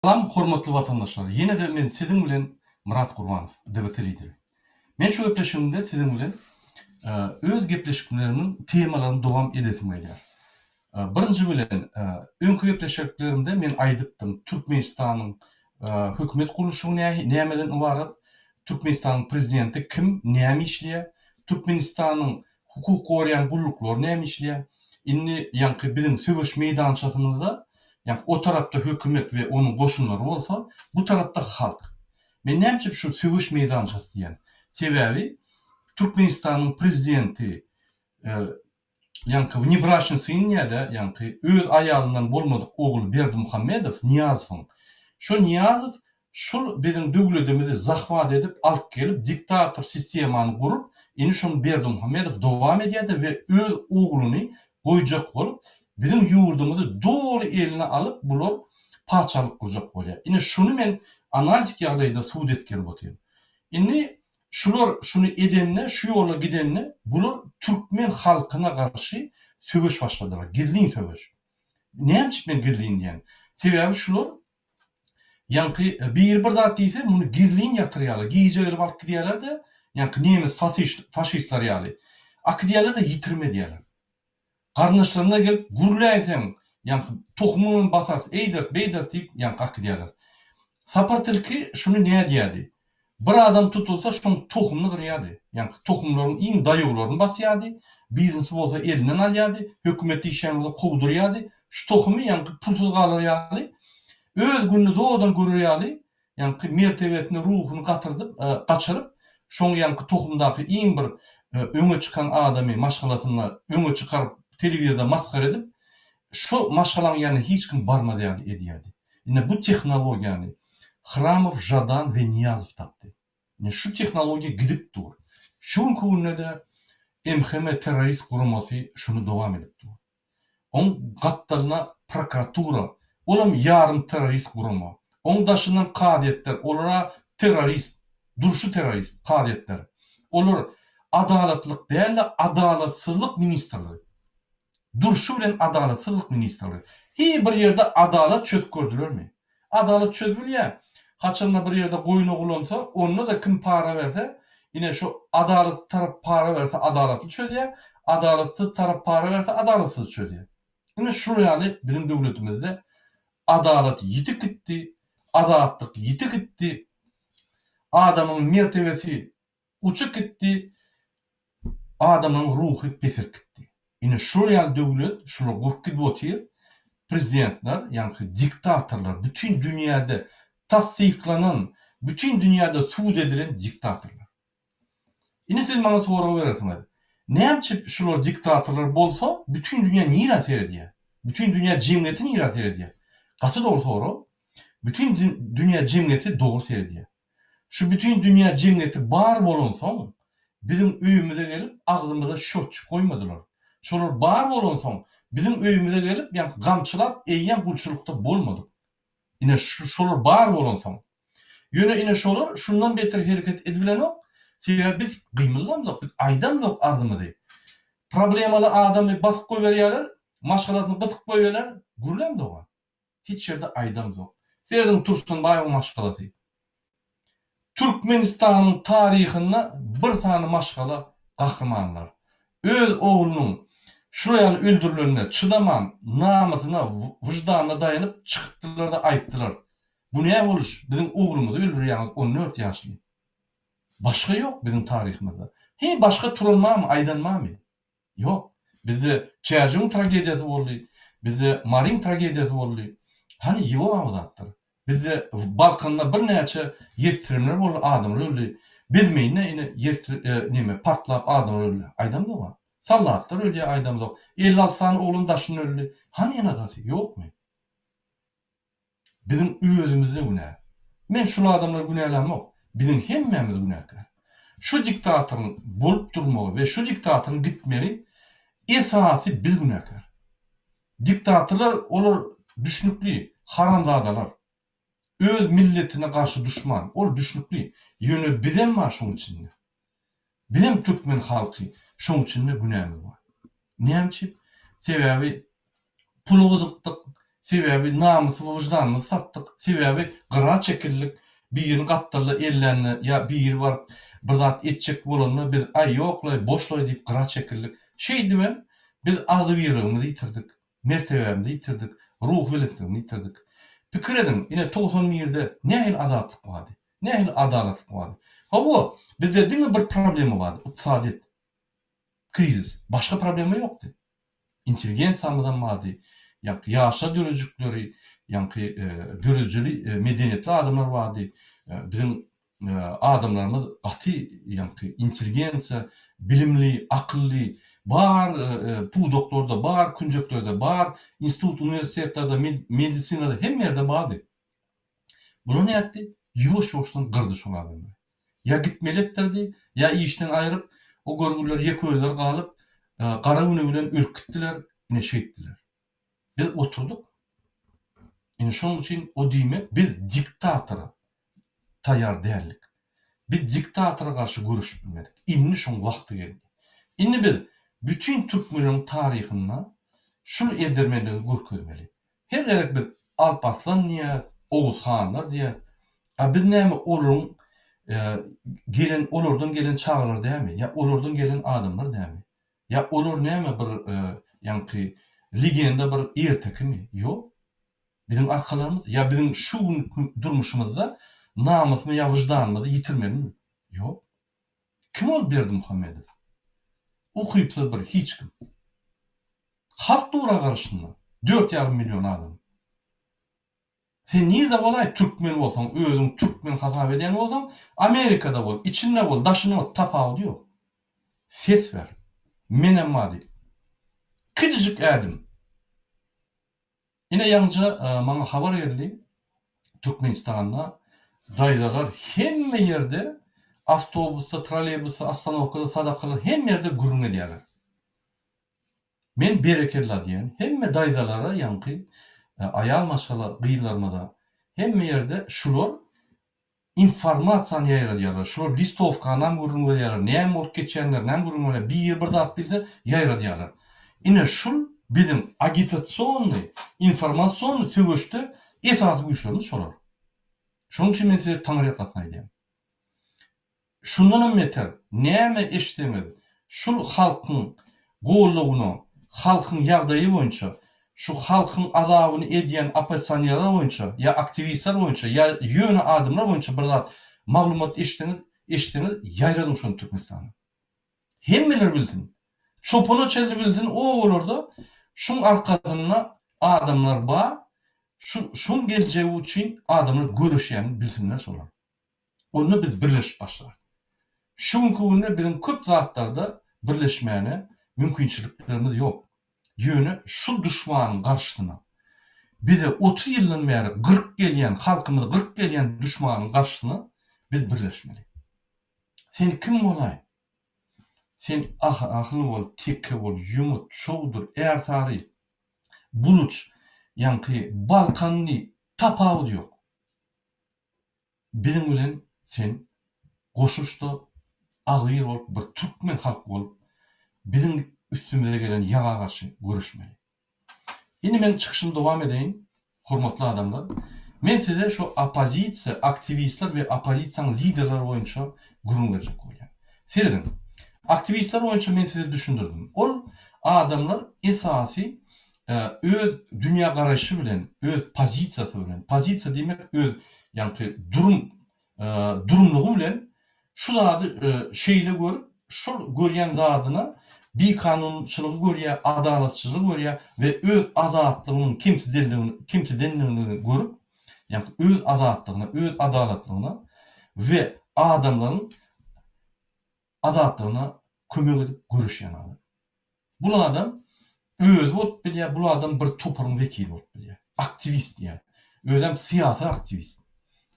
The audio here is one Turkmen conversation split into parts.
Salam hormatly watandaşlar ýene-de men siziň bilen Myrat Gurbanow DVT lideri. Men şu gepleşigimde siziň bilen öz gepleşiklerimiň temalaryny dowam edesim gelýär. Birinji bilen öňki gepleşiklerimde men aýdypdym Türkmenistanyň hökümet gurluşygy nämeden ybarat, Türkmenistanyň prezidenti kim, näme işleýär, Türkmenistanyň Hukuk goraýan gulluklary näme işleýär? Indi ýaňky biziň söweş meýdançasymyzda ýaňky o tarapda hökümet we onuň goşunlary bolsa, bu tarapda halk. Men näme üçin şu söweş meýdançasy diýýän? Sebäbi Türkmenistanyň prezidenti ýaňky wnebraçnyý syn diýýär-de, ýaňky öz aýalyndan bolmadyk ogly Berdimuhamedow Nyýazowyň. Şo Nyýazow Şul biziň döwledimizi zahwat edip alyp gelip diktator sistemany gurup indi şony Berdimuhamedow dowam edýärde we öz ogluny goýjak bolup biziň ýurdumyzy doly eline alyp bular patyşalyk gurjak bolýar. Ine şuny men analitik ýagdaýda sud etgeli otyryn. Indi şular şuny edende şu ýola gidende bular türkmen halkyna garşy söweş başladylar gizlin söweş. Näme üçin men gizlin diýýän? Sebäbi şular Ýaňky biri bir zat diýse, muny gizlin ýatyrýarlar. Gije gelip alyp gidýärler-de, ýaňky nemes faşistler ýaly. Akidýärler-de ýitirim edýärler. Garyndaşlaryna gelip gürläýseň, ýaňky tohumyňam basarys, eýderis, beýderis diýip, ýaňky akidýärler. Sapar tilki şuny nädýärdi? Bir adam tutulsa şoň tohumyny gyrýardy. Ýaňky tohumlaryň iň daýawlaryny basýardy, biznesi bolsa elinden alýardy, hökümetde işleýän bolsa kowdurýardy. Şu tohumy ýaňky pulsuz galar ýaly, öz gününi zordan görer ýaly, ýaňky mertebesini, ruhuny gatyrdyp, gaçyryp, şoň ýaňky tohumdaky iň bir öňe çykan adamy maşgalasynda öňe çykaryp, telewizorda masgara edip, şo maşgalaň ýanyna hiç kim barmaz ýaly edýärdi. Ine bu tehnologiýany Hramow, Žadan we Nyýazow tapdy. Ine şu tehnologiýa gidip dur. Şu günki günde-de MHM terrorist guramasy şuny dowam edip dur. Oň gapdalyna prokuratura, olam ýarym terrorist gurama. Oň daşyndan kazyýetler, olara terrorist, durşy terrorist kazyýetler. Olar adalatlyk däl-de adalatsyzlyk ministrligi. Durşy bilen adalatsyzlyk ministrligi. Hiý bir ýerde adalat çözüp gördülermi? Adalat çözülýär. Haçanda bir ýerde goýun ogurlansa, onda-da kim para berse, ine şo adalatly tarap para berse adalatly çözýär, adalatsyz tarap para berse adalatsyz çözýär. Ine şular ýaly biziň döwletimizde adalat ýitip gitdi, azatlyk ýitip gitdi, adamyň mertebesi Uçup gitdi, adamlaryň ruhy peselip gitdi. Ine şular ýaly döwlet, şular gurup gidip otyr. Prezidentler, ýaňky diktatorlar, bütin dünýäde tassyklanan, bütin dünýäde sud edilen diktatorlar. Indi siz maňa sorag berersiňiz, näme üçin şular diktatorlar bolsa, bütin dünýä nirä seredýär? Bütin dünýä jemgyýeti nirä seredýär? Gaty dogry sorag. Bütin dünýä jemgyýeti dogry seredýär. Şu bütin dünýä jemgyýeti bar bolansoň, biziň öýümize gelip, agzymyza şotçik goýmadylar. Şolar bar bolansoň, biziň öýümize gelip, ýaňky gamçylap, eýýäm gulçulykda bolmadyk. Ine, şolar bar bolansoň. Ýöne ine şolar şundan beter hereket edibilenok, sebäbi biz gymyldamzok, biz aýdamzok arzymyzy. Problemaly adamy basyp goýberýärler, maşgalasyny gysyp goýberýärler, gürlämzok-a. Hiç ýerde aýdamzok. Serediň Tursunbaýewiň maşgalasy. Türkmenistanyň taryhynda bir sany maşgala gahrymanlar. Öz oglunyň şular ýaly öldürilenine çydaman namysyna wyždanyna daýanyp çykypdylarda aýtdylar. Bu nä boluş biziň oglumyzy öldürýäňiz 14 ýaşly. Başga ýok biziň taryhymyzda. He başga turan barmy aýdan barmy? Ýok. Bizde Çärjewiň tragediýasy boldy. Bizde Maryň tragediýasy boldy. Hany ýok o zatlar. Bizde Balkanda birnäçe ýer titremler boldy, adamlar öldi. Bezmeýinde ine ýer neme partlap adamlar öldi. Aýdamzok-a. Soldatlar ölýär aýdamzok. 56 sany oglan daşynda öldi. Hany ene-atasy? Ýokmy? Biziň özümizde günä. Men şul adamlary günälämok. Biziň hemmämiz günäkär. Şu diktatoryň bolup durmagy we şu diktatoryň gitmegi esasy biz günäkär. Diktatorlar olar düşnükli haramzadalar. Öz milletine garşy duşman. Ol düşnükli. Ýöne bizem bar şoň içinde. Bizem türkmen halky şoň içinde günämiz bar. Näme üçin? Sebäbi pula gyzykdyk. Sebäbi namysy we wyždanymyzy satdyk. Sebäbi gyra çekildik. Birini gapdalda ellände ýa biri baryp bir zat etjek bolanda biz aý ýoklaý, boşlaý diýip gyra çekildik. Şeýdibem biz agzybirligimizi ýitirdik, mertebämizi ýitirdik, ruhubelentligimizi ýitirdik. Pikir ediň, ine 91-de nähili azatlyk bardy, nähili adalatlyk bardy. Hawa, bizde diňe bir problema bardy, ykdysadyýet. Krizis. Başga problema ýokdy. Intelligensiýamyzam bardy, ýaňky ýaşlar döredijikleri, ýaňky döredijili medeniýetli adamlar bardy. Biziň adamlarymyz gaty ýaňky intelligensiýa, bilimli, akylly, bar pudaklarda, bar künjeklerde, bar institut, uniwersitetlerde, medisinada hemme ýerde bardy. Bular nätdi? Ýuwaş-ýuwaşdan gyrdy şol adamlary. Ýa gitmeli etdirdi, ýa işden aýryp, o görgüliler ýeke özleri galyp, gara güni bilen ölüp gitdiler, ine şeýtdiler. Biz oturdyk. Ine şonuň üçin o diýmek biz diktatora taýýar däldik. Biz diktatora garşy göreşip bilmedik. Indi şoň wagty geldi. Indi biz bütin türkmenleriň taryhynda şul edermenligi görkezmeli. Her gezek biz Alp Arslan diýýäs, Oguz hanlar diýýäs. A biz näme olaryň gelen olardan gelen çagalar dälmi? Ýa olardan gelen adamlar dälmi? Ýa olar näme bir ýaňky legenda bir ertekimi? Ýok. Biziň arkalarymyz ýa biziň şu günki durmuşymyzda namysmy ýa wyždanymyzy ýitirmelimi? Ýok. Kim ol Berdimuhamedow? Ukypsyz bir hiç kim. Halk dura garşynda. 4,5 million adam. Sen nirde bolaý türkmen bolsaň, özüň türkmen hasap edýän bolsaň, Amerikada bol, içinde bol, daşynda bol, tapawudy ýok. Ses ber. Menem bar diýip. Kiçijik ädim. Ine ýaňyja maňa habar geldi, Türkmenistanda daýzalar hemme ýerde awtobusda, trolleýbusda, ostanowkada, sadakalar hemme ýerde gürrüň edýärler. Men berekella diýen hemme daýzalara ýaňky aýal maşgala gyzlarymyza hemme ýerde şular Informasiýany ýaýradýarlar. Şular listowkanam gürrüň berýärler, näme bolup geçýänlerinem gürrüň berýärler. Biri bir zat bilse, ýaýradýarlar. Ine şul biziň agitasionnyý, informasionnyý söweşde esasy güýçlerimiz şolar. Şonuň üçin men size taňryýalkasyn aýdýan. Şundanam beter, näme eşitseňiz, şul halkyň goldawyna, halkyň ýagdaýy boýunça, şu halkyň azabyny edýän oppozisionerler boýunça ýa aktiwistler boýunça ýa ýöne adamlar boýunça bir zat maglumat eşitseňiz, eşitseňiz ýaýradyň şony Türkmenistana. Hemmeler bilsin. Çopana çenli bilsin obalarda şuň arkasynda adamlar bar, şu şuň geljegi üçin adamlar göreşýänini bilsinler şolar. Onda biz birleşip başlarys. Şu günki günde biziň köp zatlarda birleşmäne mümkinçiliklerimiz ýok. Ýöne şu duşmanyň garşysyna, bize 30 ýyldan bäri gyryp gelýän, halkymyzy gyryp gelýän duşmanyň garşysyna biz birleşmeli. Sen kim bolaý? Sen ahal bol, teke bol, ýomut, çowdur, ärsary, buluç, ýaňky balkanly, tapawudy ýok. Biziň bilen sen goşulyşda agzybir bolup bir türkmen halky bolup biziň üstümize gelen ýaga garşy göreşmeli. Indi men çykyşymy dowam edeýin hormatly adamlar. Men size şu oppozisiýa aktiwistler we oppozisiýanyň liderleri boýunça gürrüň berjek bolýan. Serediň. Aktiwistler boýunça men size düşündirdim. Ol adamlar esasy öz dünýä garaýşy bilen, öz pozisiýasy bilen, pozisiýa diýmek öz ýaňky durum durumlygy bilen şu zady şeýle görüp, şol görýän zadyna bikanunçylygy görýär, adalatsyzlygy görýär we öz azatlygynyň kemsidenligini kemsidenligini görüp, ýaňky öz azatlygyna, öz adalatlygyna we adamlaryň azatlygyna kömek edip göreşýän adam. Bul adam özi bolup bilýär, bul adam bir toparyň wekili bolup bilýär. Aktiwist diýýär. Özem syýasy aktiwist.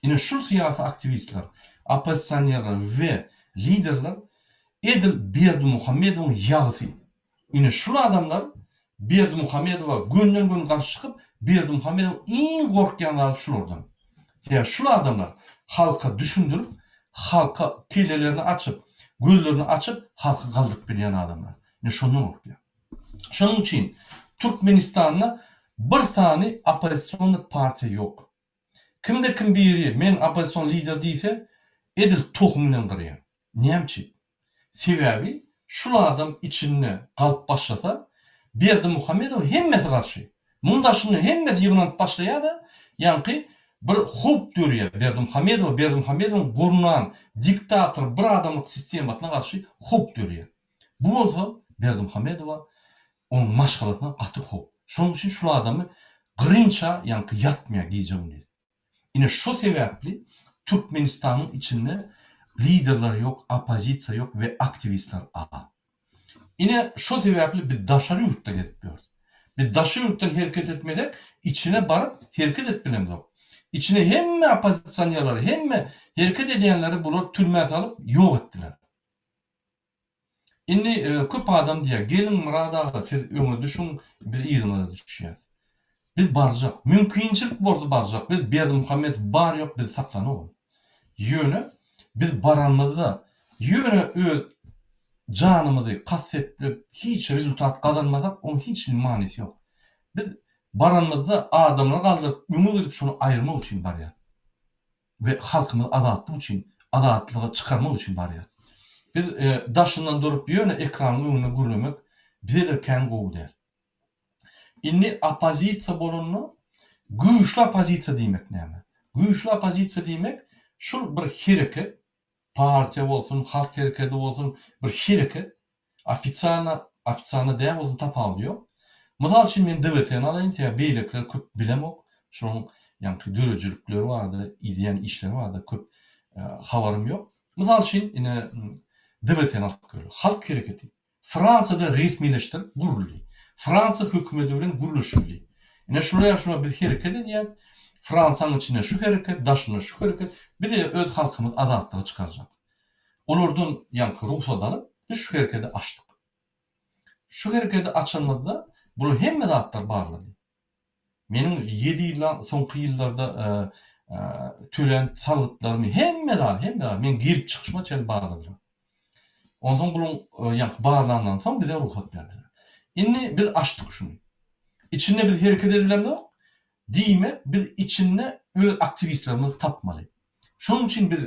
Ine şul syýasy aktiwistler, oppozisionerler we liderler edil Berdimuhamedowyň ýagysy. Ine şul adamlar Berdimuhamedowa gönden-göni garşy çykyp, Berdimuhamedowyň iň gorkýan zady şulardan. Sebäbi şul adamlar halka düşündirip, halka kellelerini açyp, gözlerini açyp, halky galdyryp bilýän adamlar. Ine şondan gorkýar. Şonuň üçin Türkmenistanda. Bir sany oppozisionnyý partiýa ýok. Kimde kim biri men oppozision lider diýse, edil tohum bilen gyrýar. Näme üçin? Sebäbi şul adam içinde galyp başlasa, Berdimuhamedow hemmesi garşy. Muň daşynda hemmesi ýygnanyp başlaýar-da, ýaňky bir howp dörýär Berdimuhamedowa, Berdimuhamedowyň gurnan diktator bir adamlyk sistemasyna garşy howp dörýär. Bu bolsa Berdimuhamedowa, onuň maşgalasyna gaty howp. Şonuň üçin şul adamy gyrynça ýaňky ýatmaýar gije-gündiz. Ine şo sebäpli Türkmenistanyň içinde liderler ýok, oppozisiýa ýok we aktiwistler az. Ine şo sebäpli biz daşary ýurtda gezip ýörüs. Biz daşary ýurtdan hereket etmesek, içine baryp hereket edip bilemzok. Içine hemme oppozisionerleri, hemme hereket edýänleri bular türmä salyp ýok etdiler. Indi köp adam diýýär, geliň Myrat aga siz öňe düşüň, biz yzyňyza düşýäs. Biz barjak, mümkinçilik bolsa barjak, biz Berdimuhamedow bar ýok bizi saklanok ol. Ýöne biz baranymyzda ýöne öz janymyzy kast etip hiç rezultat gazanmasak oň hiç hili manysy ýok. Biz baranymyzda adamlary galdyryp öňe gidip şony aýyrmak üçin barýas. we halkymyzy azatlyk üçin, azatlyga çykarmak üçin barýas. Biz daşyndan durup ýöne ekranyň öňünde gürlemek bize-de kän gowy däl. Indi oppozisiýa bolanda güýçli oppozisiýa diýmek näme? Güýçli oppozisiýa diýmek şul bir hereket, partiýa bolsun, halk hereketi bolsun, bir hereket, Ofisialno, ofisialno däl bolsun tapawudy ýok. Mysal üçin men DWT-ni alaýyn, sebäbi beýlekileri köp bilemok. Şolaryň ýaňky döredijilikleri barada, edýän işleri barada köp habarym ýok. Mysal üçin ine DWT-ni alyp göreli. Halk hereketi. Fransiýada resmileşdirip guruldy. Fransiýa hökümeti bilen gürleşildi. Ine şular şular biz hereket edýäs. Fransiýanyň içinde şu hereket, daşynda şu hereket. Biz öz halkymyzy azatlyga çykarjak. Olardan ýaňky rugsat alyp, biz şu herekedi açdyk. Şu herekedi açanymyzda bular hemme zatlar barlady. Meniň ýedi ýyldan soňky ýyllarda tölän salgytlarymy hemme zat, hemme zat, meň girip çykyşyma çenli barladylar. Onsoň buluň ýaňky barlandan soň bize rugsat berdiler. Indi biz açdyk şuny. Içinde biz hereket edibilemzok. Diýmek, biz içinde öz aktiwistlerimizi tapmaly. Şonuň üçin biz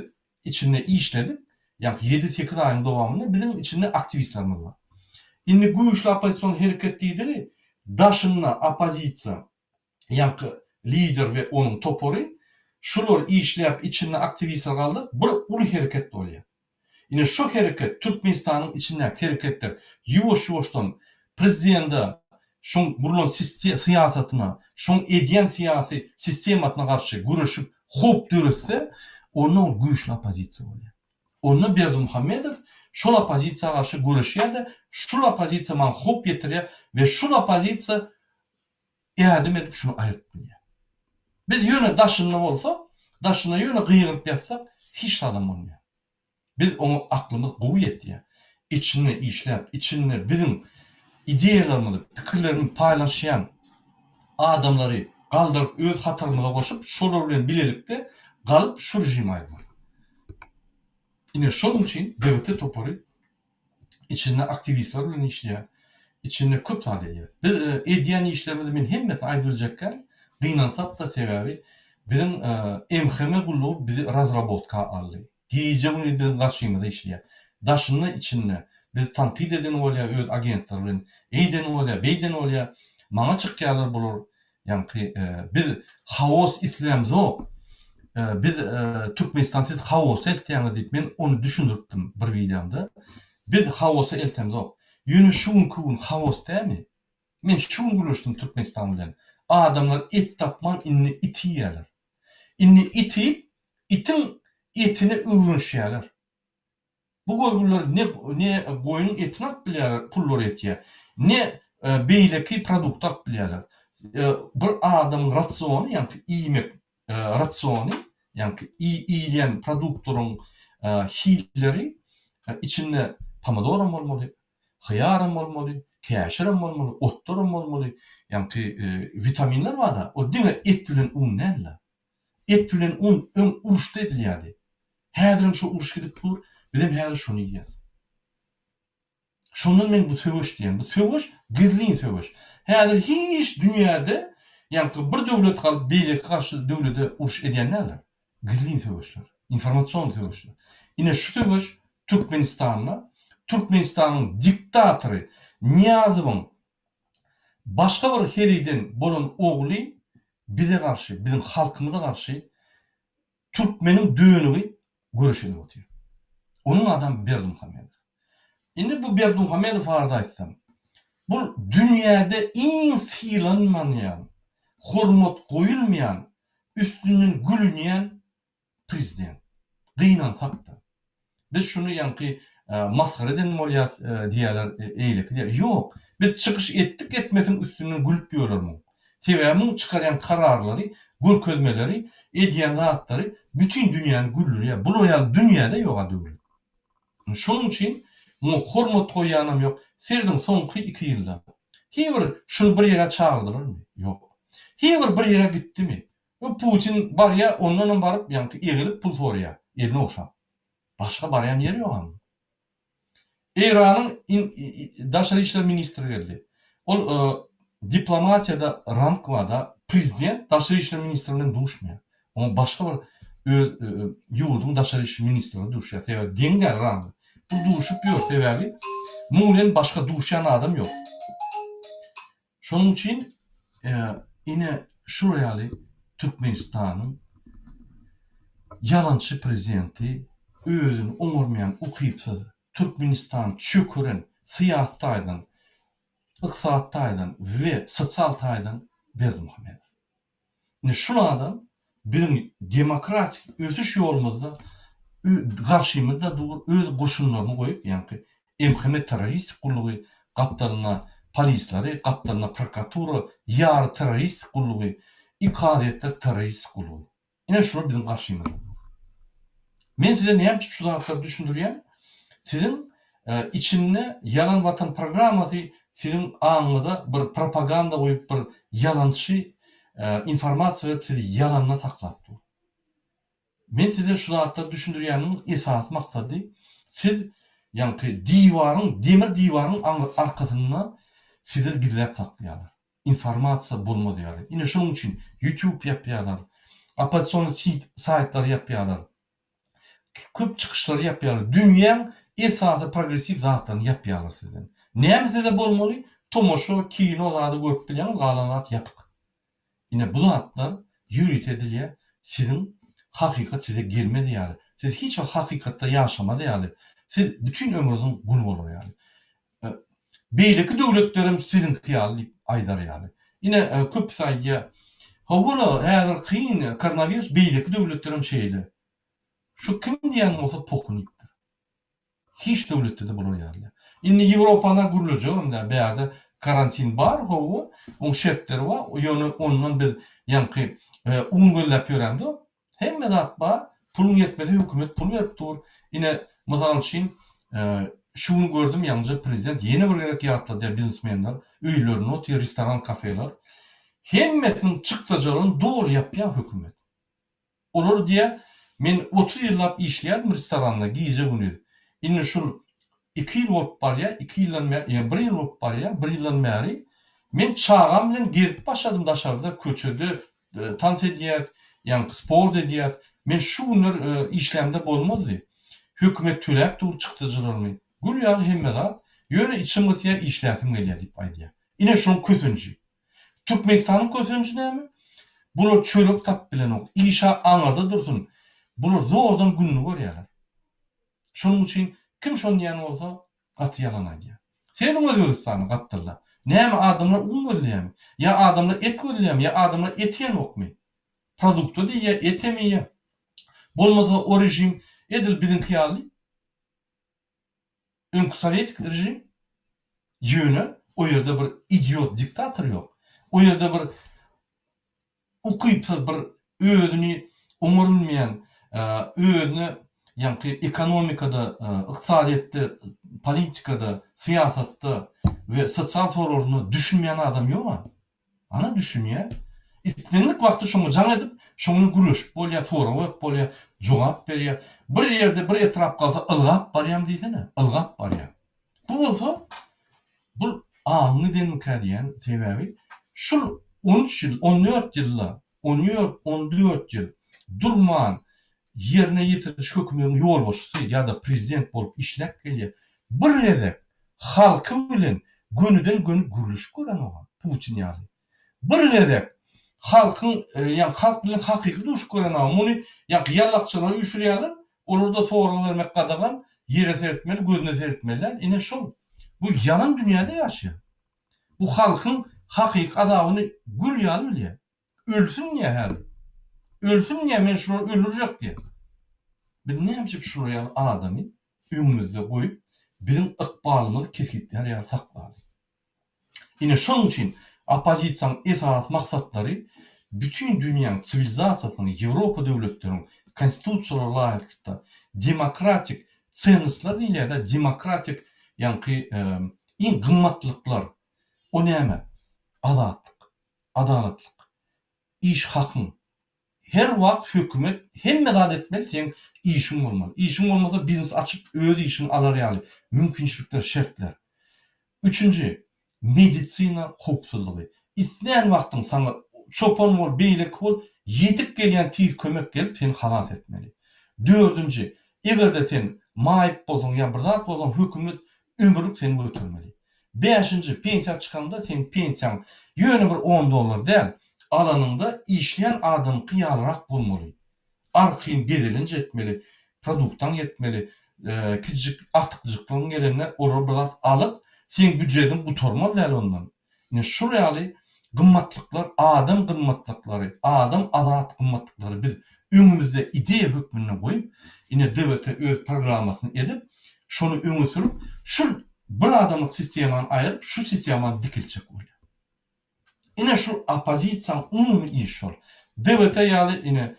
içinde işledik, ýagny ýedi-sekiz aýyň dowamynda biziň içinde aktiwistlerimiz bar. Indi güýçli oppozision hereket diýdigi, daşynda oppozisiýa, ýaňky lider we onuň topary, şular işläp içinde aktiwistler galdyryp bir uly hereket bolýar. Ine şo hereket Türkmenistanyň içindäki hereketler ýuwaş-ýuwaşdan prezidende şoň gurlan syýasatyna, şoň edýän syýasy sistemasyna garşy göreşip howp döretse, onda ol güýçli oppozisiýa bolýar. Onda Berdimuhamedow şol oppozisiýa garşy göreşýär-de, şul oppozisiýa maňa howp ýetirýär we şul oppozisiýa ädim edip şuny aýryp bilýär. Biz ýöne daşynda bolsak, daşynda ýöne gygyryp ýatsak hiç zadam bolmaýar. Biz oňa aklymyz gowy ýetýär. Içinde işläp, içinde biziň ideýalarymyzy, pikirlerimizi paýlaşýan adamlary galdyryp öz hatarymyza goşup, şolar bilen bilelikde galyp şu režimi aýyrmaly. Ine şonuň üçin DWT topary içinde aktiwistler bilen işleýär. Içinde köp zat edýär. Biz edýän işlerimizi men hemmesini aýdyp biljek däl. Gynansakda sebäbi biziň MHM gullugy bizi razrabotka aldy. Gije gündiz biziň garşymyza işleýär. Daşynda içinde bizi tankyt eden bolýar öz agentleri bilen. Eýden bolýar, beýden bolýar. Maňa çykýarlar bular Ýaňky biz haos islämzok. Biz Türkmenistan siz haosa eltýäňiz diýip men ony düşündiripdim bir wideomda. Biz haosa eltemzok. Ýöne şu günki gün haos dälmi? Men şu gün gürleşdim Türkmenistan bilen. Adamlar et tapman indi it iýýärler. Indi it iýip itiň etine öwrenişýärler. Bu görgüliler ne ne goýnuň etini alyp bilýärler, pullary ýetýär, ne beýleki produkty alyp bilýärler. Bir adamyň rasiony, ýagny iýmek rasiony, ýagny iýilýän produktlaryň hilleri içinde pomidoram bolmaly, hyýaram bolmaly, käşirem bolmaly, otlaram bolmaly, ýagny witaminler bar-da, o diňe et bilen un däl-de. Et bilen un öň uruşda edilýärdi. Häzirem şo uruş gidip dur, bizem häzir şony iýýäs. Şondan men bu söweş diýýän. Bu söweş gizlin söweş. Häzir hiç dünýäde Ýaňky bir döwlet galyp beýleki garşy döwlede uruş edýän däldir. Gizlin söweşler, informasion söweşler. Ine şu söweş Türkmenistanda Türkmenistanyň diktatory Nyýazowyň başga bir heleýden bolan ogly bize garşy, biziň halkymyza garşy türkmeniň dönügi göreş edip otyr. Onuň adam Berdimuhamedow. Indi bu Berdimuhamedow barada aýtsam, bul dünýäde iň sylanmanýan, hormat goýulmaýan, üstünden gülünýän prezident. Gynansak-da. Biz şuny ýaňky masgara eden bolýas diýýärler, eýleki diýýär. Ýok, biz çykyş etdik etmesiň üstünden gülüp ýörler muň. Sebäbi muň çykarýan kararlary, görkezmeleri, edýän zatlary bütin dünýäni güldürýär. Bular ýaly dünýäde ýog-a döwlet. Şonuň üçin muňa hormat goýýanam ýok. Serediň soňky iki ýylda hiý bir şuny bir ýere çagyrdylarmy? Ýok. Hiý bir bir ýere gitdimi? Putin barýar, ondanam baryp ýaňky egilip pul soraýar, elini ogşap. Başga barýan ýeri ýok onuň. Eýranyň daşary işler ministri geldi. Ol diplomatiýada rang bar-da, prezident daşary işler ministri bilen duşmaýar. Oňa başga bir öz ýurduň daşary işler ministri bilen duşýar. Sebäbi deň däl rangy. Bu duşup ýör, sebäbi muň bilen başga duşýan adam ýok. Şonuň üçin ine şular ýaly Türkmenistanyň ýalançy prezidenti özüni oňarmaýan ukypsyz Türkmenistany çökeren syýasy taýdan, ykdysady taýdan we sosial taýdan Berdimuhamedow. Ine şul adam biziň demokratik ösüş ýolumyzda garşymyzda dur, öz goşunlaryny goýup, ýaňky MHM terroristik gullugy, gapdalynda polisleri, gapdalynda prokuratura, ýary terroristik gullugy, i kazyýetler terroristik gullugy. Ine şular biziň garşymyzda. Men size näme üçin şu zatlary düşündirýän? Siziň içinde ýalan watan programmasy siziň aňyňyza bir propaganda goýup bir ýalançy informasiýa berip sizi ýalanda saklap dur. Men size şu zatlary düşündirýänimiň esasy maksady siz ýaňky diwaryň demir diwaryň arkasynda sizi gizläp saklaýarlar. Informasiýa bolmaz ýaly. Ine şonuň üçin YouTube ýapýarlar, oppozision saýtlary ýapýarlar. Köp çykyşlary ýapýarlar. Dünýäň esasy progressiw zatlaryny ýapýarlar sizden. Näme size bolmaly? Tomaşa, kino zady görüp bilýäňiz, galan zat ýapyk. Ine bu zatlar ýörite edilýär, siziň hakykat size gelmez ýaly, siz hiç wagt hakykatda ýaşamaz ýaly, siz bütin ömrüňiziň guly bolar ýaly. Beýleki döwletlerem siziňki ýaly diýip aýdar ýaly. Ine, köpüsi aýdýar, Hawa-la, häzir kyn, koronawirus beýleki döwletlerem şeýle. Şu kim diýen bolsa pohuny iýipdir. Hiç döwletde-de bular ýaly däl. Indi Ýewropany-a gürlejegem däl, bärde karantin bar, hawa, oň şertleri bar, ýöne ondan biz ýaňky un gözläp ýöremzok. Hemme zat bar, puluň ýetmese hökümet pul berip dur. Ine, mysal üçin, şu gün gördüm ýaňyja prezident ýene bir gezek ýatladýar biznesmenler öýlerinde otyr, restoran, kafeler. Hemmesiniň çykdajalaryny doly ýapýar hökümet. Olar diýýär, men 30 ýyllap işleýärdim restoranda gije-gündiz. Indi şul iki ýyl bolup barýar, iki ýyldan bäri, ýa bir ýyl bolup barýar, bir ýyldan bäri men çagam bilen gezip başladym daşarda, köçede, Tans edýäs, ýaňky sport edýäs. Men şu günler işlämde bolmazdy. Hökümet töläp dur çykdajylarymy. Gül ýaly hemme zat. Ýöne içim gysýar, işläsim gelýär diýip aýdýar. Ine şonuň kösenji. Türkmenistanyň kösenji näme? Bular çörek tapyp bilenok. Iş-ä aňyrda dursun. Bular zordan gününi görýärler. Şonuň üçin kim şony diýen bolsa, Gaty ýalan aýdýar. Serediň Özbegistana gapdalda. Näme adamlar un gözleýärmi? Ýa adamlar et gözleýärmi? Ýa adamlar et iýenokmy? Produkta-da iýýär, etem iýýär. Bolmasa o režim edil biziňki ýaly. Öňki sowetik režim. Ýöne o ýerde bir idiot diktator ýok. O ýerde bir ukypsyz bir özüni oňarylmaýan özüne ýaňky ekonomikada ykdysadyýetde politikada syýasatda we sosial soraglarynda düşünmeýän adam ýoga ana düşünýär islendik wagty şoňa jaň edip şoň bilen gürleşip bolýar sorag berip bolýar jogap berýär bir ýerde bir etrap galsa ylgap barýam diýsene ylgap barýar Bu bolsa bul aňyň gidenmikä diýýän sebäbi şul 13 ýyl, 14 ýylda, on 14 ýyl durman ýerine ýetiriji hökümetiň ýolbaşçysy ýa-da prezident bolup işläp gelýär. Bir gezek halky bilen gönüden-göni gürleşip görenok-a Putin ýaly. Bir gezek halkyň, ýagny halk bilen hakyky duşup görenok. Muny ýaňky ýallakçylara üýşürýärler, olarda sorag bermek gadagan, ýere seretmeli, gözüne seretmeli däl. Ine şol. Bu ýalan dünýäde ýaşaýar. Bu halkyň hakyky azabyny gül ýaly bilýär. Ölsün diýýär häzir. Ölsün diýýär, men şulary öldürjek diýýär. Biz näme üçin şular ýaly adamy öňümizde goýup, biziň ykbalymyzy kesgitlär ýaly saklaly? Ine şonuň üçin oppozisiýanyň esasy maksatlary bütin dünýäň siwilizasiýasynyň, Ýewropa döwletleriniň konstitusiýalara laýyklykda demokratik tsennostlar diýilýär-de, demokratik ýaňky iň gymmatlyklar. O näme? Azatlyk, adalatlyk, iş hakyň. Her wagt hökümet hemme zat etmeli, seň işiň bolmaly. Işiň bolmasa biznes açyp öz işiňi alar ýaly mümkinçilikler, şertler. Üçünji, medisina howpsuzlygy. Islän wagtyň saňa çopan bol, beýleki bol, ýetip gelýän tiz kömek gelip seni halas etmeli. Dördünji, eger-de sen maýyp bolsaň ýa bir zat bolsaň hökümet ömürlik seni götermeli. Bäşinji, pensiýa çykaňda seň pensiýaň ýöne bir on dollar däl, alanyňda işleýän adamyňky ýalyrak bolmaly. Arkaýyn gezelenç etmeli, produktaň ýetmeli, kiçijik agtykjyklaryň gelende olara bir zat alyp, seň býujetiň gutarmaly däl ondan. Ine şul ýaly gymmatlyklar, adam gymmatlyklary, adam azat gymmatlyklary biz öňümizde ideýa hökmünde goýup, ine DWT öz programmasyny edip, şony öňe sürüp, şul bir adamlyk sistemany aýryp, şu sistemany dikeltjek bolýar. Ine şul oppozisiýanyň umumy işi şol. DWT ýaly ine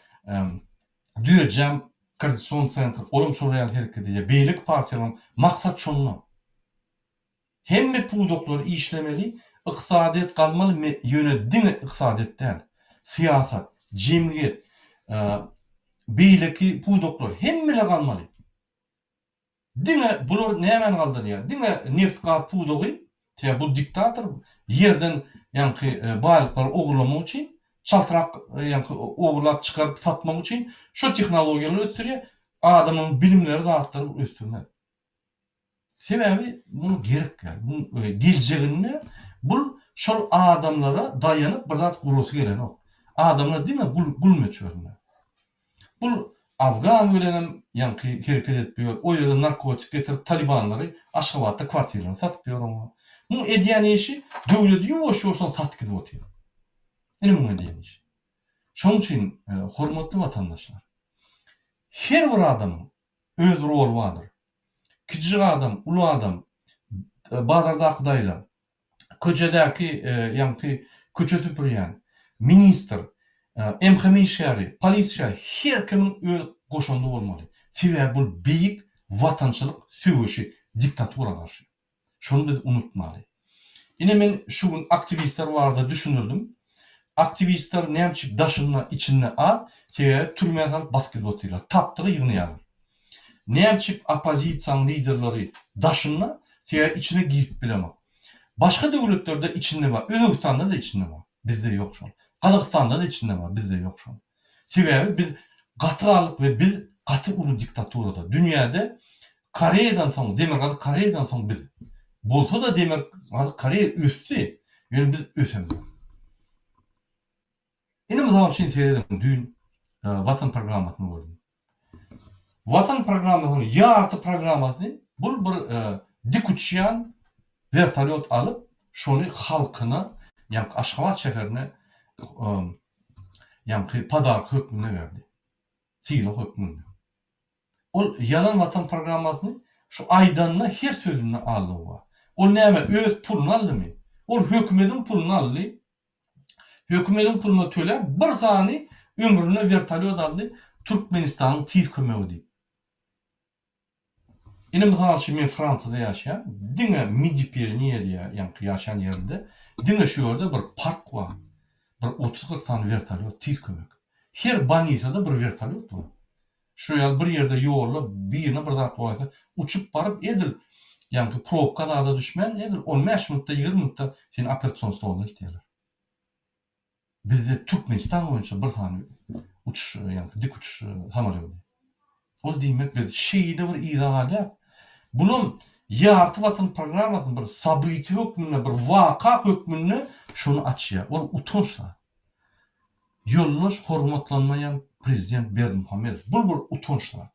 Düýejäm koordinasion sentr, olam şol ýaly hereket edýär. Beýleki partiýalaryň maksat şonda. Hemme pudaklar işlemeli, ykdysadyýet galmaly, me ýöne diňe ykdysadyýet däl. Syýasat, jemgyýet, beýleki pudaklar hemmeler galmaly. Diňe bular nämäni galdyrýar? Diňe neft-gaz pudagy, sebäbi bu diktator ýerden ýaňky baýlyklary ogurlamak üçin, çaltrak ýaňky ogurlap çykaryp satmak üçin şo tehnologiýalary ösdürýär, adamyň bilimleri zatlary ösdürmez. Sebäbi muny gerek däl. Bu geljeginde bul şol adamlara daýanyp bir zat gurasy gelenok. Adamlar diňe gul gul möçberinde. Bul afgan bilenem ýaňky hereket edip ýör. O ýerde narkotik getirip talibanlary Aşgabatda kwartiralaryny satyp ýör oňa. Muň edýän işi döwleti ýuwaş-ýuwaşdan satyp gidip otyr. Ine muň edýän işi. Şonuň üçin hormatly watandaşlar her bir adamyň öz roly bardyr. Kiçijik adam, uly adam, bazardaky daýza, köçedäki ýaňky köçe süpürýän, ministr, MHM işgäri, polisiýa her kimiň öz goşandy bolmaly. Sebäbi bul beýik watançylyk söweşi diktatura garşy. Şony biz unutmaly. Ine men şu gün aktiwistler barada düşündirdim. Aktiwistler näme üçin daşynda içinde az? Sebäbi türmä salyp basyp gidip otyrlar. Tapdygy ýygnaýarlar. Näme üçin oppozisiýanyň liderleri daşynda? Sebäbi içine girip bilenok. Başga döwletlerde içinde bar. Özbegistanda-da içinde bar. Bizde ýok şol. Gazagystanda-da içinde bar. Bizde ýok şol. Sebäbi biz gaty galdyk we biz gaty uly diktaturada. Dünýäde Koreýadan soň, Demirgazyk Koreýadan soň biz. Bolsa-da Demirgazyk Koreýa ösdi, ýöne biz ösemzok. Ine mysal üçin serediň, düýn Watan programmasyny gördüm. Watan programmasynyň ýarty programmasy bul bir dik uçýan wertolýot alyp, şony halkyna, ýaňky Aşgabat şäherine ýaňky podarka hökmünde berdi. Sylag hökmünde. Ol ýalan watan programmasyny şu aýdanyna her sözünde aldaw bar. Ol näme öz puluny aldymy? Ol hökümediň puluny aldy. Hökümediň puluna töläp bir sany ömrüne wertolýot aldy Türkmenistanyň tiz kömegi diýip. Ine mysal üçin men Fransiýada ýaşaýan, diňe Midi Pireniýe diýýär ýaňky ýaşaýan ýerimde, diňe şu ýerde bir park bar. Bir 30-40 sany wertolýot tiz kömek. Her bolnisada bir wertolýot bar. Şu ýaly bir ýerde ýolda birine bir zat bolaýsa, uçup baryp edil ýaňky probka zada düşmän edil on bäş minutda, ýigrimi minutda seni operasion stoluna eltýärler. Bizde Türkmenistan boýunça bir sany uçuş, ýagny dik uçuş samolýody. Ol diýmek biz şeýle bir yza galýas. Bulam Ýarty Watan programmasyny bir sobytiýa hökmünde, bir waka hökmünde şony açýar. Ol utanç zat. Ýoldaş hormatlanmaýan prezident Berdimuhamedow. Bul bir utanç zat.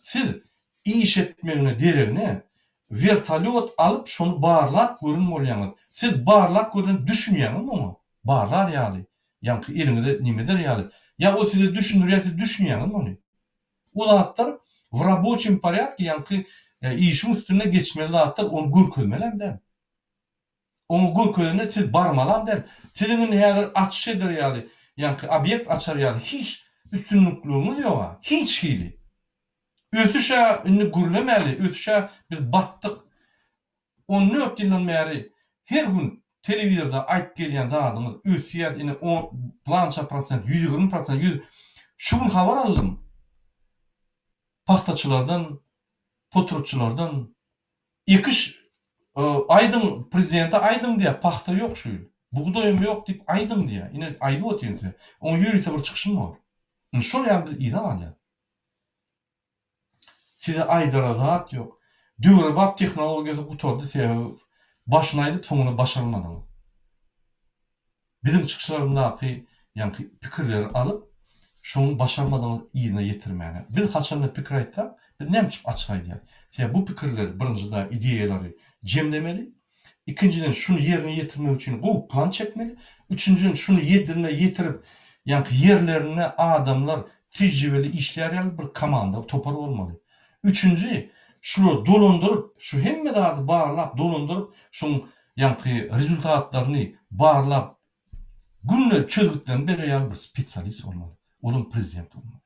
Siz iş etmegine deregine wertolýot alyp şony barlap görün bolýaňyz. Siz barlap görlen düşünýäňizmi oňa? Barlar ýaly, ýaňky eliňize neme eder ýaly. Ýa o size düşündirýär siz düşünýäňizmi ony? O zatlar w raboçim porýadke ýaňky işiň üstünde geçmeli zatlar ony görkezmelem däl. Oňa görkezende siz barmalam däl. Siziň indi häzir açyş eder ýaly, ýaňky obýekt açar ýaly hiç üstünlikligiňiz ýoga, hiç hili. Ösüş-ä indi gürlemäli, ösüşä biz batdyk. On dört ýyldan bäri her gün telewizorda aýdyp gelýän zadyňyz ösýär ine on plança prosent, 120 prosent, ýüz Şu gün habar aldym pagtaçylardan, potratçylardan, Ekiş aýdyň prezidente aýdyň diýýär pagta ýok şu ýyl. Bugdaýam ýok diýip aýdyň diýýär. Ine aýdyp otyryn size. Oňa ýörite bir çykyşym bar. Indi şol ýaly biz yza galýas. Size aýdara zat ýok. Döwrebap tehnologiýasy gutardy sebäbi başyny aýdyp soňuny başarmadyňyz. Biziň çykyşlarymdaky ýaňky pikirleri alyp, şoň başarmadygyňyz yzyna ýetirmäne. Biz haçanda pikir aýtsak, biz näme üçin açyk aýdýarys? Sebäbi bu pikirleri birinjida ideýalary jemlemeli, ikinjiden şuny ýerine ýetirmek üçin gowy plan çekmeli, üçünjiden şuny ýedrine ýetirip, ýaňky ýerlerinde adamlar tejribeli işlär ýaly bir komanda, topar bolmaly. Üçünji, şulary dolandyryp, şu hemme zady barlap, dolandyryp, şoň ýaňky rezultatlaryny barlap, günde çözgütlerini berer ýaly bir spesialist bolmaly. Olam prezident bolmaly.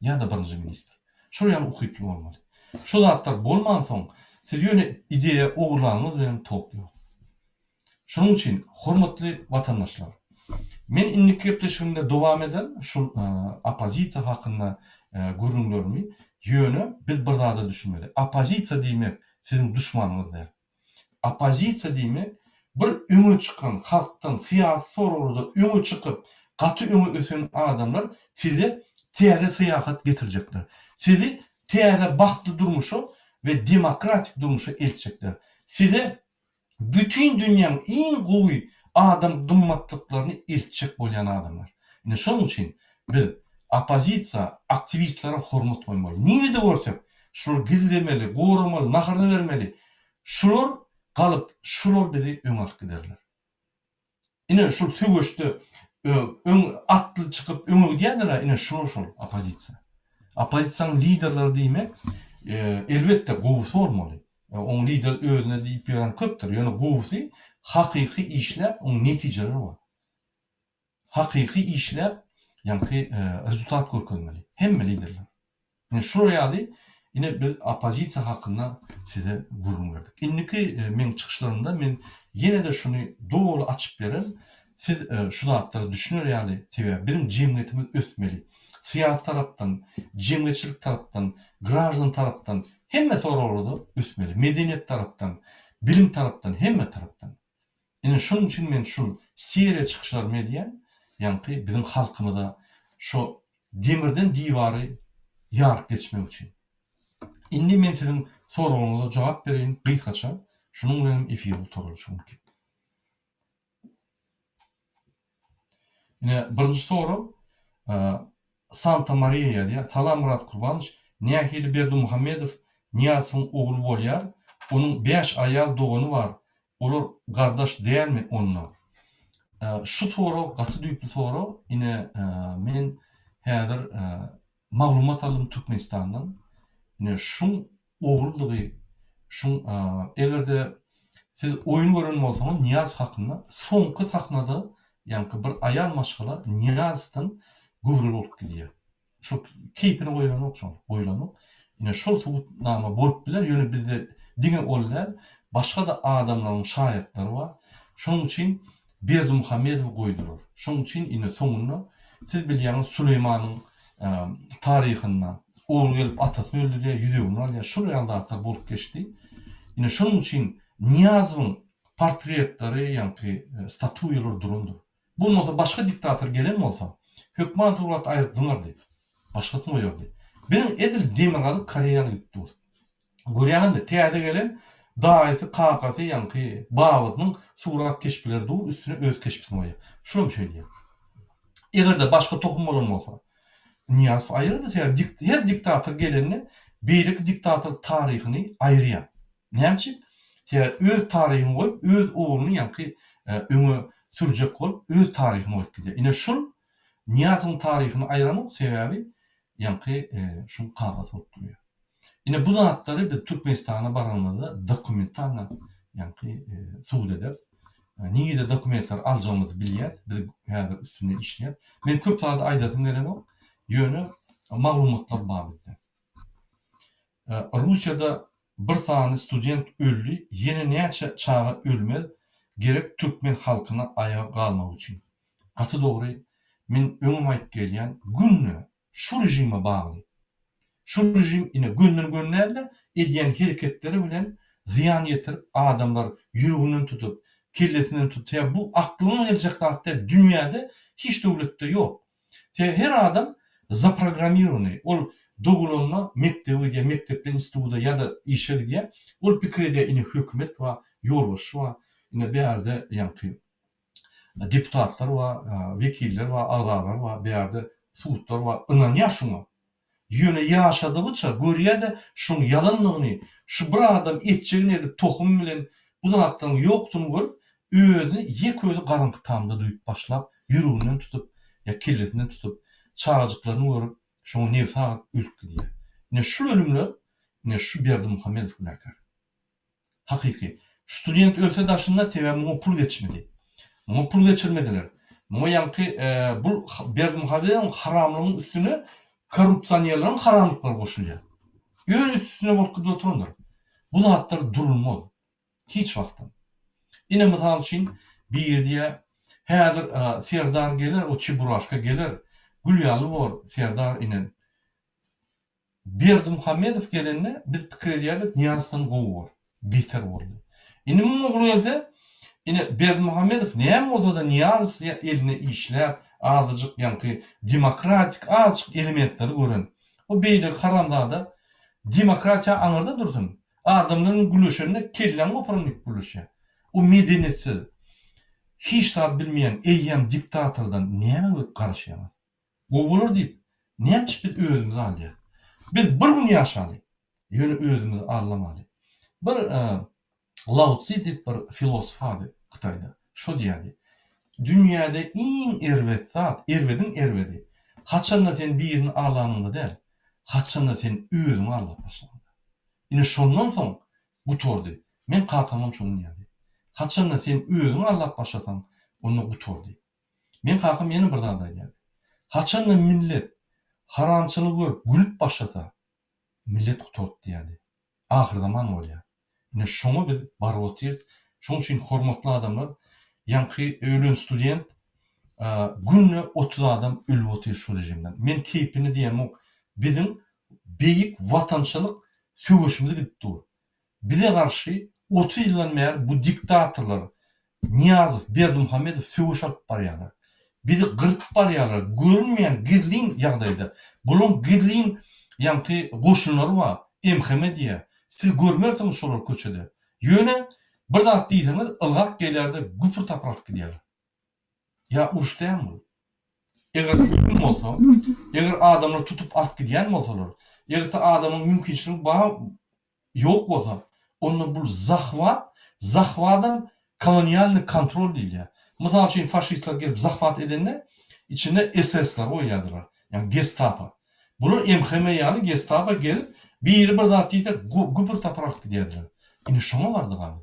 Ýa-da birinji ministr. Şol ýaly ukyply bolmaly. Şu zatlar bolmansoň, siz ýöne ideýa ogurlanyňyz bilen tok ýok. Şonuň üçin, hormatly watandaşlar, men indiki gepleşigimde dowam ederin şul oppozisiýa hakynda gürrüňlerimi, ýöne biz bir zada düşünmeli. Oppozisiýa diýmek siziň duşmanyňyz däl. Oppozisiýa diýmek bir öňe çykan halkdan syýasy soraglarda öňe çykyp gaty öňe ösen adamlar size täze syýahat getirjekler. Sizi täze bagtly durmuşa we demokratik durmuşa eltjekler. Size bütin dünýäň iň gowy adam gymmatlyklaryny eltjek bolýan adamlar. Ine şonuň üçin biz oppozisiýa aktiwistlere hormat goýmaly. Nirede görsek şulary gizlemeli, goramaly, naharyny bermeli. Şular galyp, şular bizi öňe alyp giderler. Ine şul söweşde öň atly çykyp öňe gidýändir-ä, ine şular şol oppozisiýa. Oppozisiýanyň liderleri diýmek, elbetde gowusy bolmaly. Oň lider özüne diýip ýören köpdür. Ýöne gowusy hakyky işläp, oň netijeleri bar. Hakyky işläp, ýaňky rezultat görkezmeli. Hemme liderler. Ine şular ýaly ine biz oppozisiýa hakynda size gürrüň berdik. Indiki meň çykyşlarymda men ýene-de şuny doly açyp bererin. Siz şu zatlara düşüner ýaly, sebäbi biziň jemgyýetimiz ösmeli. Syýasy tarapdan, jemgyýetçilik tarapdan, graždan tarapdan hemme soraglarda ösmeli. Medeniýet tarapdan, bilim tarapdan, hemme tarapdan. Ine şonuň üçin men şul seriýa çykyşlarymy edýän, ýaňky biziň halkymyza şo demirden diwary ýaryp geçmek üçin. Indi men siziň soragyňyza jogap bereýin gysgaça, şunuň bilenem efir gutaraly şu günki. Ine birinji sorag Santa Mariýa ýazýar, Salam Myrat Kurbanowiç, nähili Berdimuhamedow Nyýazowyň ogly bolýar, onuň bäş aýal dogany bar, olar gardaş dälmi onda? Şu sorag gaty düýpli sorag, ine men häzir maglumat aldym Türkmenistandan, ine şuň oguldygy şuň egerde siz oýun gören bolsaňyz Nyýazow hakynda soňky sahnada ýaňky bir aýal maşgala Nyýazowdan göwreli bolup gidýär. Şo keýpine goýlanok şol goýlanok. Ine şol subutnama bolup biler ýöne bizde diňe ol däl başga-da adamlaryň şaýatlary bar. Şonuň üçin Berdimuhamedowy goýdular. Şonuň üçin ine soňunda siz bilýäňiz Suleýmanyň taryhynda ogly gelip atasyny öldürýär, ýüzügini alýar. Şol ýaly zatlar bolup geçdi. Ine şonuň üçin Nyýazowyň portretleri, ýaňky statuýalary durandyr. Bolmasa başga diktator gelen bolsa, hökman surat aýryp zyňardy. Başgasyny goýardy. Biziň edil Demirgazyk Koreýa ýaly gidip durus. Görýäňizmi, täze gelen daýysy, kakasy, ýaňky babasynyň surat keşpleri dur, üstüne öz keşbisini goýýar. Şulam şeýdýär. Eger-de başga tohum bolan bolsa, Nyýazow aýyrardy, sebäbi her diktator gelende beýleki diktator taryhyny aýyrýar. Näme üçin? Sebäbi öz taryhyny goýup, öz ogluny ýaňky öňe sürjek bolup, öz taryhyny goýup gidýär. Ine şul Nyýazowyň taryhyny aýyranok, sebäbi ýaňky şuň kakasy bolup durýar. Ine bu zatlary biz Türkmenistana baranymyzda dokumentalno ýaňky subut ederis. Nirede dokumentleri aljagymyzy bilýäs, biz häzir üstünde işleýäs. Men köp zady aýdasym gelenok, ýöne maglumatlar bar bizde. Russiýada bir sany student öldi, ýene näçe çaga ölmez gerek türkmen halkyna aýaga galmagy üçin. Gaty dogry, men öňem aýdyp gelýän, günde şu režime bagly. Şu režim ine gönden gön dälde edýän hereketleri bilen zyýan ýetirip adamlar ýüreginden tutup, kellesinden tutup, sebäbi bu aklyňa geljek zat däl, dünýäde hiç döwletde ýok. Sebäbi her adam zaprogramirowanyý, ol dogulanda mekdebe gidýär, mekdepden instituda ýa-da işe gidýär, ol pikir edýär ine hökümet bar, ýolbaşçy bar, ine bärde ýaňky deputatlar bar, wekiller bar, agzalar bar, bärde sudlar bar, ynanýar şuňa. Ýöne ýaşadygyça görýär-de şuň ýalandygyny, şu bir adam etjegini edip tohum bilen bu zatlaryň ýokdugyny görüp, özüni ýeke özi garaňky tamda duýup başlap, ýüreginden tutup ýa kellesinden tutup, çagajyklaryny görüp, şoňa nebsi agyryp ölüp gidýär. Ine şul ölümler, ine şu Berdimuhamedow günäkär. Hakyky. Student ölse daşynda sebäbi muňa pul geçmedi. Muňa pul geçirmediler. Muňa ýaňky bul Berdimuhamedowyň haramlygynyň üstüne korrupsionerleriň haramlyklary goşulýar. Öz üstüne bolup gidip oturandyr. Bu zatlar durulmaz. Hiç wagtam. Ine mysal üçin biri diýýär, häzir Serdar geler, o Çeburaşka geler, gül ýaly bor Serdar ine. Berdimuhamedow gelende biz pikir edýärdik Nyýazowdan gowy bor, beter boldy. Indi muň ogly gelse, ine Berdimuhamedow näme bolsada Nyýazow eline işläp azajyk ýaňky demokratik azajyk elementleri gören. O beýleki haramzada demokratiýa aňyrda dursun, adamlar bilen gürleşende kelläňi goparan diýip gürleşýär. O medeniýetsiz, hiç zat bilmeýän eýýäm diktatordan näme garaşýaňyz? Gowy bolar diýip, näme üçin biz özümizi aldaýarys? Biz bir gün ýaşaly, ýöne özümizi aldamaly. Bir Lao Tzi diýip bir filosof bardy Hytaýda. Şo diýýärdi, Dünýäde iň erbet zat, erbediň erbedi, haçanda sen birini aldanyňda däl, haçanda sen özüňi aldap başlanyňda. Ine şondan soň gutardy. Men kakamam şony diýýärdi. Haçanda sen özüňi aldap başlasaň, onda gutardy. Meň kakam ýene bir zat aýdýardy. Haçanda millet haramçylygy görüp gülüp başlasa, millet gutardy diýýärdi. Ahyrzaman bolýar. Ine şoňa biz baryp otyrys. Şoň üçin hormatly adamlar, ýaňky ölen student günde 30 adam ölüp otyr şu režimden. Men keýpini diýemok. Biziň beýik watançylyk söweşimiz gidip dur. Bize garşy 30 ýyldan bäri bu diktatorlar Nyýazow, Berdimuhamedow söweş alyp barýarlar. Bizi gyryp barýarlar, görünmeýän gizlin ýagdaýda. Bularyň gizlin ýaňky goşunlary bar, MHM diýýär. Siz görmersiňiz şolary köçede. Ýöne bir zat diýseňiz ylgap gelýärde güpür-tapyr alyp gidýärler. Ýa uruş dälmi bul? Eger ölüm bolsa, eger adamlary tutup alyp gidýän bolsalar, eger adamyň mümkinçiligi bar ýok bolsa, onda bul zahwat, zahwadam kolonialnyý kontrol diýilýär. Mysal üçin faşistler gelip zahwat edende içinde SS-leri goýýardylar, ýagny gestapo. Bular MHM ýaly gestapo gezip biri bir zat diýse güpür-tapyr alyp gidýärdiler. Indi şoňa bardyk abi.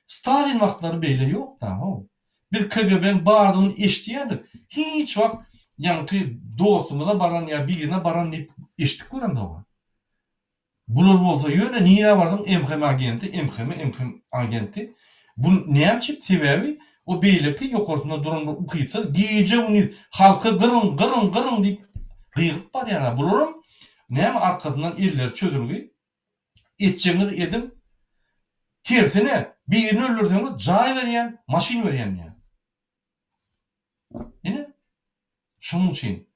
Stalin wagtlary beýle ýokda how. Biz KGB-niň bardygyny eşidýärdik. Hiç wagt ýaňky dostumyza baran ýa birine baran diýip eşidip göremzok. Bular bolsa ýöne nirä barsaň MHM agenti, MHM, MHM agenti. Bu näme üçin? Sebäbi o beýleki ýokarsynda duran bir ukypsyz gije-gündiz halky gyryň, gyryň, gyryň diýip gygyryp barýar. Bularam näme arkasyndan elleri çözülgi etjegiňizi ediň. Tersine birini öldürseňiz jaý berýän, maşyn berýän diýýär. Ine, şonuň üçin,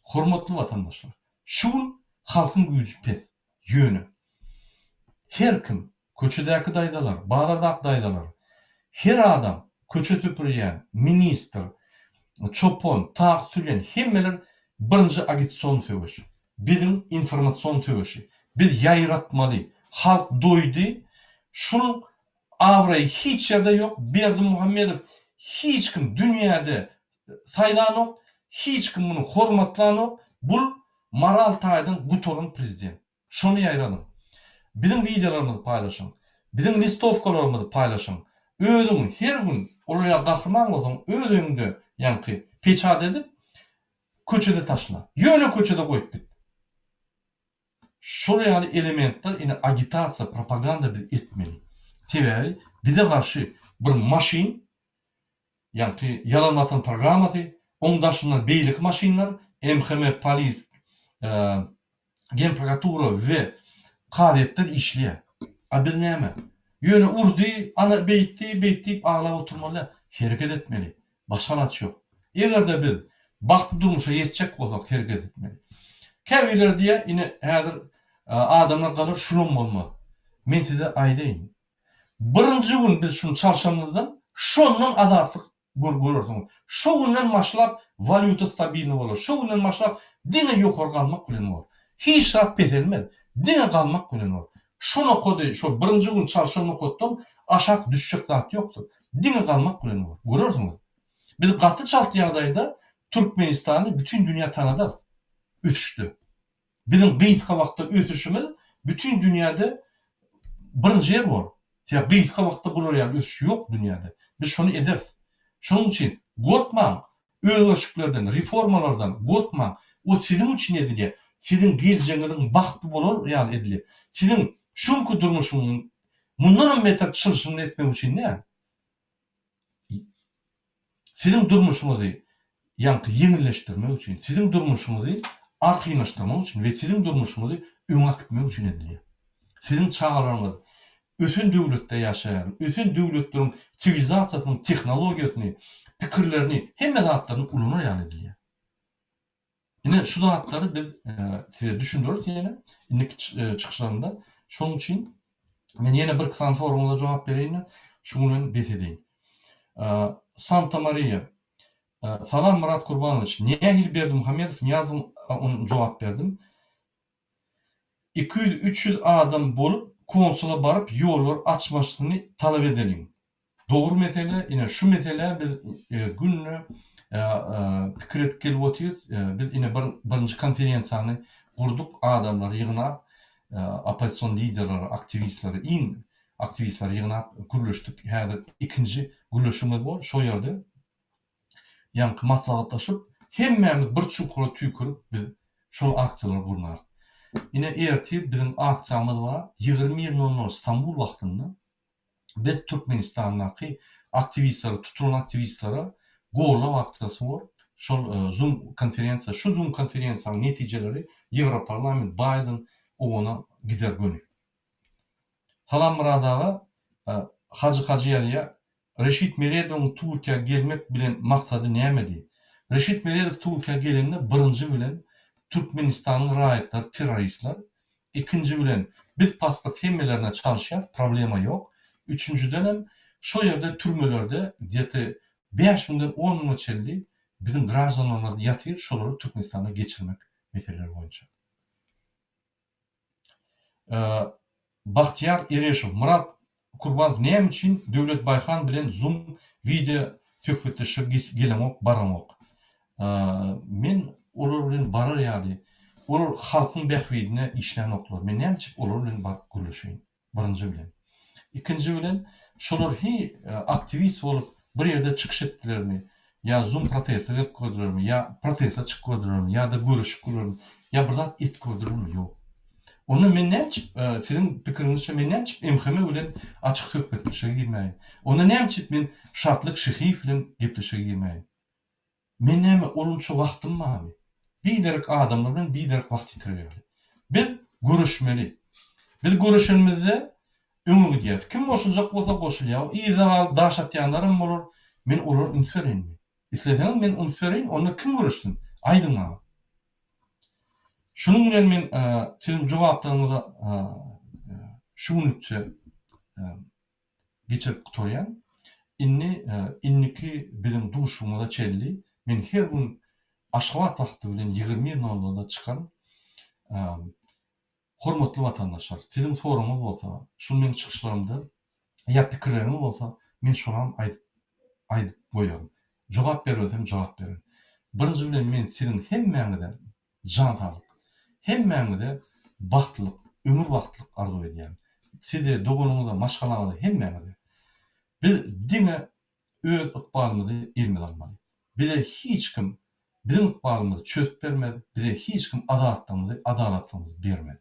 hormatly watandaşlar, şu gün halkyň güýji pes. Ýöne, her kim, köçedäki daýzalar, bazardaky daýzalar, her adam, köçe süpürýän, ministr, çopan, tak sürýän hemmeler birinji agitasion söweş. Biziň informasion söweşi. Biz ýaýratmaly. Halk doýdy. Şunuň abraýy hiç ýerde ýok. Berdimuhamedow hiç kim dünýäde saýlanok. Hiç kim muny hormatlanok. Bul moral taýdan gutaran prezident. Şony ýaýradyň. Biziň wideolarymyzy paýlaşyň. Biziň listowkalarymyzy paýlaşyň. Özüň her gün olar ýaly gahryman bolsaň öz öýüňde ýaňky peçat edip köçede taşla. Ýöne köçede goýup git. Şol ýaly elementler ine agitasiýa, propaganda biz etmeli. Sebäbi bize garşy bir maşyn Ýaňky Ýalan Watan programmasy, oň daşyndan beýleki maşynlar, MHM, polis, genprokuratura we kazyýetler işleýär. A biz näme? Ýöne urdy, ana beýtdi, beýtdi diýip aglap oturmaly däl. Hereket etmeli. Başga alaç ýok. Eger-de biz bagtly durmuşa ýetjek bolsak hereket etmeli. Käbirleri diýýär, ine häzir adamlar galar şulam bolmaz. Men size aýdaýyn. Birinji gün biz şuny çalşanymyzdan şondan azatlyk görersiňiz. Şo günden başlap walýuta stabilny bolar. Şo günden başlap diňe ýokary galmak bilen bor. Hiç zat peselmez. Diňe galmak bilen bor. Şo nokady şo birinji gün çalşan nokatdan aşak düşjek zat ýokdur. Diňe galmak bilen bor. Görersiňiz. Biz gaty çalt ýagdaýda Türkmenistany bütin dünýä tanadarys. Ösüşde. Biziň gysga wagtda ösüşimiz bütin dünýäde birinji ýer bor. Sebäbi gysga wagtda bular ýaly ösüş ýok dünýäde. Biz şony ederis. Şonuň üçin gorkmaň, özgerişiklerden, reformalardan gorkmaň. O siziň üçin edilýär. Siziň geljegiňiziň bagtly bolar ýaly edilýär. Siziň şu günki durmuşyňyň mundanam beter çylşyrymly etmek üçin däl. Siziň durmuşyňyzy ýaňky ýeňilleşdirmek üçin, siziň durmuşyňyzy arkaýynlaşdyrmak üçin we siziň durmuşyňyzy öňe äkitmek üçin edilýär. Siziň çagalaryňyz ösen döwletde ýaşaýar, ösen döwletleriň siwilizasiýasynyň tehnologiýasyny, pikirlerini, hemme zatlaryny ulanar ýaly edilýär. Ine şu zatlary biz size düşündireris ýene indiki çykyşlarymda. Şonuň üçin men ýene birki sany soragyňyza jogap bereýin-de, şu gün bes edeýin. Santa Mariýa. Salam Myrat Kurbanowiç. Nähili Berdimuhamedow Nyýazowyň ony jogap berdim. 200 300 adam bolup konsula baryp ýollar açmasyny talap edeliň. Dogry mesele, ine şu meselä biz günde pikir edip gelip otyrys. Biz ine bir birinji konferensiýany gurduk, adamlary ýygnap, oppozision liderleri, aktiwistleri, iň aktiwistleri ýygnap gürleşdik. Häzir ikinji gürleşigimiz bor. Şo ýerde ýaňky maslahatlaşyp, hemmämiz bir çukura tüýkürip biz şol aksiýalary gurnarys. Ine ertir biziň aksiýamyz bar, 21 nol nol Stambul wagtynda. Biz Türkmenistandaky aktiwistlere, tutulan aktiwistlere goldaw aksiýasy bor. Şol Zoom konferensiýa, şu Zoom konferensiýanyň netijeleri Ýewroparlament, Baýden oňa gider göni. Salam Myrat aga, Hajy Hajy ýazýar, Reşit Meredowyň Türkiýä gelmek bilen maksady nämedi? Reşit Meredow Türkiýä gelende birinji bilen Türkmenistanyň raýatlary terroristler, Ikinji bilen biz pasport hemmelerine çalyşýas problema ýok. Üçünjidenem şo ýerde türmelerde gdeti 5000-den on müňe çenli biziň graždanlarymyz ýatyr şolary Türkmenistana geçirmek meseleleri boýunça. Bagtyýar Ereşow, Myrat Kurbanow näme üçin Döwlet Baýhan bilen zoom wideo söhbetdeşlige geleňok baraňok. Men olar bilen barar ýaly olar halkyň bähbidine işlänoklar men näme üçin olar bilen baryp gürleşeýin birinji bilen. Ikinji bilen şolar hi aktiwist bolup bir ýerde çykyş etdilermi ýa zoom proteste gelip gördülermi ýa proteste çykyp gördülermi ýa-da görüşip gördülermi ýa bir zat etip gördülermi ýok. Onda men näme üçin siziň pikiriňizçe men näme üçin MHM bilen açyk söhbetdeşlige girmäýin? Onda näme üçin men Şatlyk Şyhyýew bilen gepleşige girmäýin? Men näme olunça wagtym barmy? Biderek adamlar bilen biderek wagt ýitirýärler. Biz göreşmeli. Biz göreşenimizde öňe gidýäris. Kim goşuljak bolsa goşulýar. Yzda galyp daş atýanlaram bolar. Men olara üns bereýinmi? Isleseňiz men üns bereýin, onda kim göreşsin? Aýdyň maňa. Şunuň bilen men siziň jogaplaryňyza şu günlükçe geçirip gutarýan. Indi indiki biziň duşuşygymyza çenli men her gün Aşgabat wagty bilen 21 nol-nolda çykaryn. Hormatly watandaşlar, siziň soragyňyz bolsa, şul meň çykyşlarymda ýa pikirleriňiz bolsa, men şonam aýdyp aýdyp goýaryn. Jogap bermesem jogap bererin. Birinji bilen men siziň hemmäňize jan saglyk, hemmäňize bagtlylyk, ömür bagtlylyk arzuw edýärin. Size, doganyňyza, maşgalaňyza hemmäňize. Biz diňe öz ykbalymyzy elimize almaly. Bize hiç kim biziň ykbalymyzy çözüp bermez, bize hiç kim azatlygymyzy, adalatlygymyzy bermez.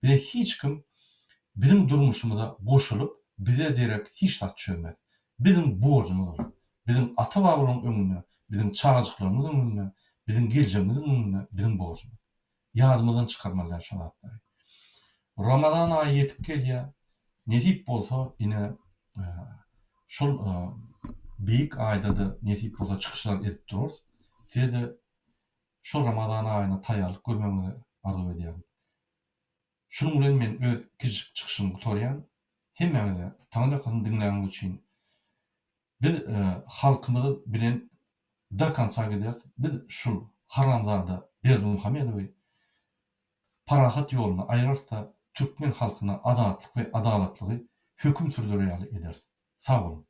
Bize hiç kim biziň durmuşymyza goşulyp, bize derek hiç zat çözmez. Biziň borjumyz ol. Biziň ata-babalaryň öňünde, biziň çagajyklarymyzyň öňünde, biziň geljegimiziň öňünde biziň borjumyz. Ýadymyzdan çykarmaly däl şo zatlary. Ramazan aýy ýetip gelýär. Nesip bolsa ine şol beýik aýda-da nesip bolsa çykyşlar edip durarys. Size-de şol Ramazan aýyna taýýarlyk görmegiňizi arzuw edýärin. Şunuň bilen men öz kiçijik çykyşymy gutarýan. Hemmäňize taňryýalkasyn diňläniňiz üçin Biz halkymyz bilen do konca gideris. Biz şul haramzada Berdimuhamedowy parahat ýoluna aýyrarys-da, türkmen halkyna azatlyk we adalatlygy höküm sürdürer ýaly ederis. Sag boluň.